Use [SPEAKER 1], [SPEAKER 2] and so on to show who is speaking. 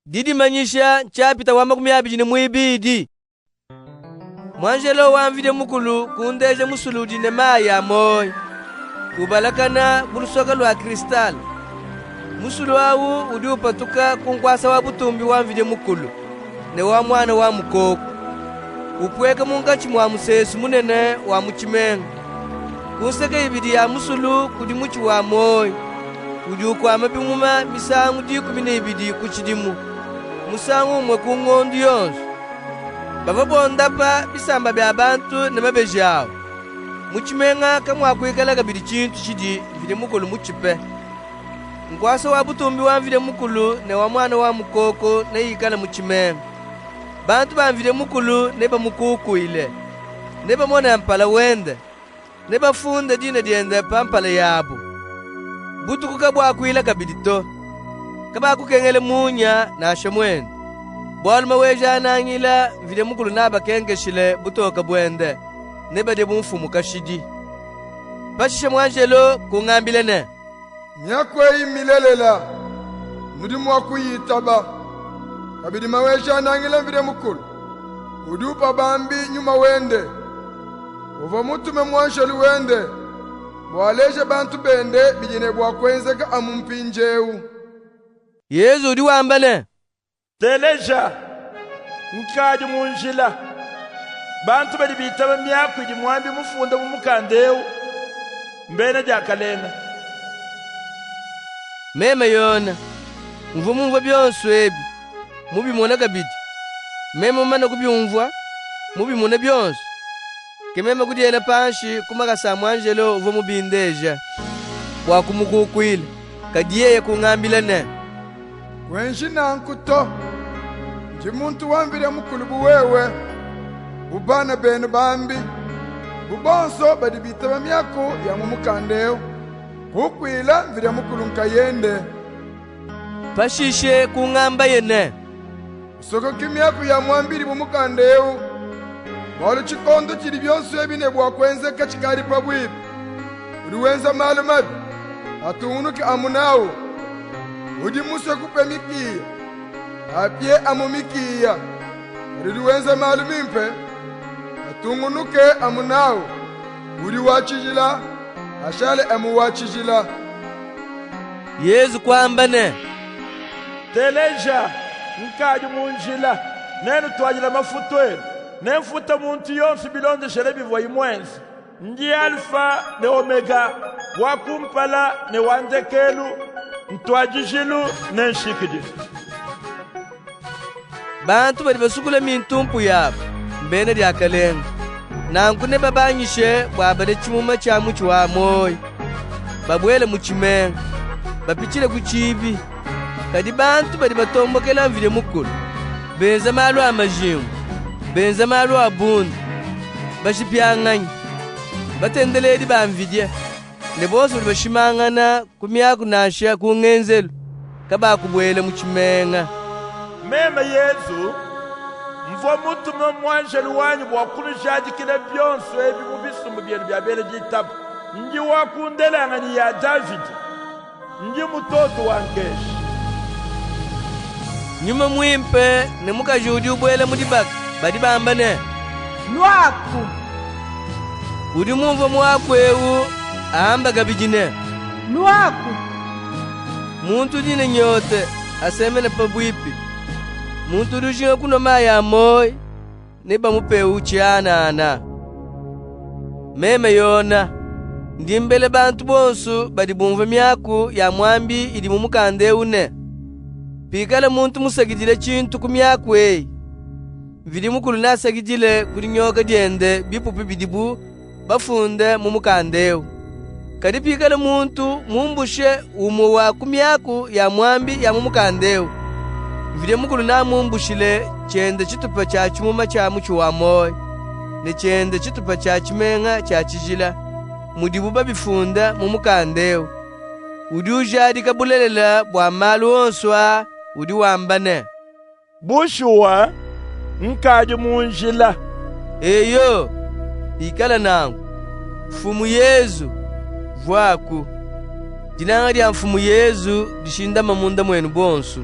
[SPEAKER 1] Didimanyisha nshapita wa 21. Muanjelo wa Mvidi Mukulu kundeja musulu udi ne mayi a muoyi, ubalakana bu lusoka lua kristale. Musulu awu udi upatuka ku nkuasa wa butumbi wa Mvidi Mukulu ne wa Muana wa Mukoku, upueka munkatshi mua musesu munene wa mu tshimenga. Ku nseke ibidi ya musulu kudi mutshi wa muoyi, udi ukuama bimuma misangu 12 ku tshidimu, musangu umue ku ngondu yonso. Bavua bondapa bisamba bia bantu ne mabeji awu. Mu tshimenga kamuakuikala kabidi tshintu tshidi Mvidi Mukulu mutshipe. Nkuasa wa butumbi wa Mvidi Mukulu ne wa Muana wa Mukoku neikale mu tshimenga. Bantu ba Mvidi Mukulu nebamukukuile, nebamone mpala wende, nebafunde dina diende pa mpala yabu. Butuku kabuakuila kabidi to. Kabakukengela munya nansha muende. Bualu Maweja-Nangila Mvidi Mukulu neabakenkeshile butoke buende, nebadie bumfumu kashidi. Pashishe muanjelo kungambila ne,
[SPEAKER 2] Miaku eyi mmilelela, nudi mua kuyitaba. Kabidi Maweja-Nangila Mvidi Mukulu udi upa bambi nyuma wende. Uvua mutume muanjelu wende bua aleje bantu bende bidi ne bua kuenzeka amu mpindiewu.
[SPEAKER 1] Yezu udi wamba ne,
[SPEAKER 3] Teleja, nkadi mu njila. Bantu badi bitaba miaku idi muambi mufunde mu mukanda eu mbena diakalenga.
[SPEAKER 1] Meme Yone, mvua mumvue bionso ebi, mubimone kabidi. Meme mumane kubiumvua, mubimone bionso, ke meme kudiela panshi ku makasa a muanjelo uvua mubindeja bua kumukukuila. Kadi yeye kungambila ne,
[SPEAKER 2] Kuenji nanku to. Ndi muntu wa Mvidi Mukulu bu wewe, bu bana benu bambi, bu bonso badi bitaba miaku ya mu mukanda eu. Kukuila Mvidi Mukulu nkayende.
[SPEAKER 1] Pashishe kungambaye ne,
[SPEAKER 2] Kusokoki miaku ya muambi idi mu mukanda eu, bualu tshikondo tshidi bionso ebi ne bua kuenzeka tshikadi pabuipi. Udi wenza malu mabi, atungunuke amu nawu. Udi musue kupia mikiya, apie amu mikiya. Kadi udi wenza malu mimpe, atungunuke amu nawu. Udi wa tshijila, ashale amu wa tshijila.
[SPEAKER 1] Yezu kuamba ne,
[SPEAKER 3] Teleja, nkadi mu njila, nenutuadile mafutu enu. Nemfute muntu yonso bilondeshile bivuaye muenze. Ndi Alfa ne Omega, wa kumpala ne wa ndekelu, ntuadijilu ne nshikidilu.
[SPEAKER 1] Bantu badi basukula mintumpu yabu mbena diakalenga. Nanku nebabanyishe bua badie tshimuma tshia mutshi wa muoyi, babuele mu tshimenga, bapitshile ku tshiibi. Kadi bantu badi batombokela Mvidi Mukulu, benza malu a majimbu, benza malu a bundu, bashipianganyi, batendeledi ba mvidie, ne bonso badi bashimangana ku miaku nansha ku ngenzelu, kabakubuela mu tshimenga.
[SPEAKER 3] Meme Yezu mvua mutume muanjelu wanyi bua kunujadikila bionso ebi mu bisumbu bienu bia bena ditaba. Ndi wa ku ndelanganyi ya Davidi, ndi mutoto wa nkeshi.
[SPEAKER 1] Nyuma Muimpe ne mukaji udi ubuela mu dibaka badi bamba ne,
[SPEAKER 4] Luaku!
[SPEAKER 1] Udi mumvue muaku eu amba kabidi ne,
[SPEAKER 4] Luaku!
[SPEAKER 1] Muntu udi ne nyota asemene pabuipi. Muntu udi ujinga kunua mayi a muoyo nebamupewu tshianana. Meme Yona, ndi mbela bantu bonso badi bumvua miaku ya muambi idi mu mukanda eu ne, pikala muntu musakidile tshintu ku miaku eyi, Mvidi Mukulu neasakidile ku dinyoka diende bipupu bidibu bafunde mu mukanda eu. Kadi pikala muntu mumbushe umue wa ku miaku ya muambi ya mu mukanda eu, Mvidi Mukulu neamumbushile tshiende tshitupa tshia tshimuma tshia mutshi wa muoyo ne tshiende tshitupa tshia tshimenga tshia tshijila, mudibu babifunda mu mukanda eu. Udi ujadika bulelela bua malu onso aa udi wamba ne,
[SPEAKER 3] Bushuwa, nkadi mu njila.
[SPEAKER 1] Eyo, ikala nanku. Mfumu Yezu, vuaku. Dinanga dia Mfumu Yezu dishindame munda muenu bonso.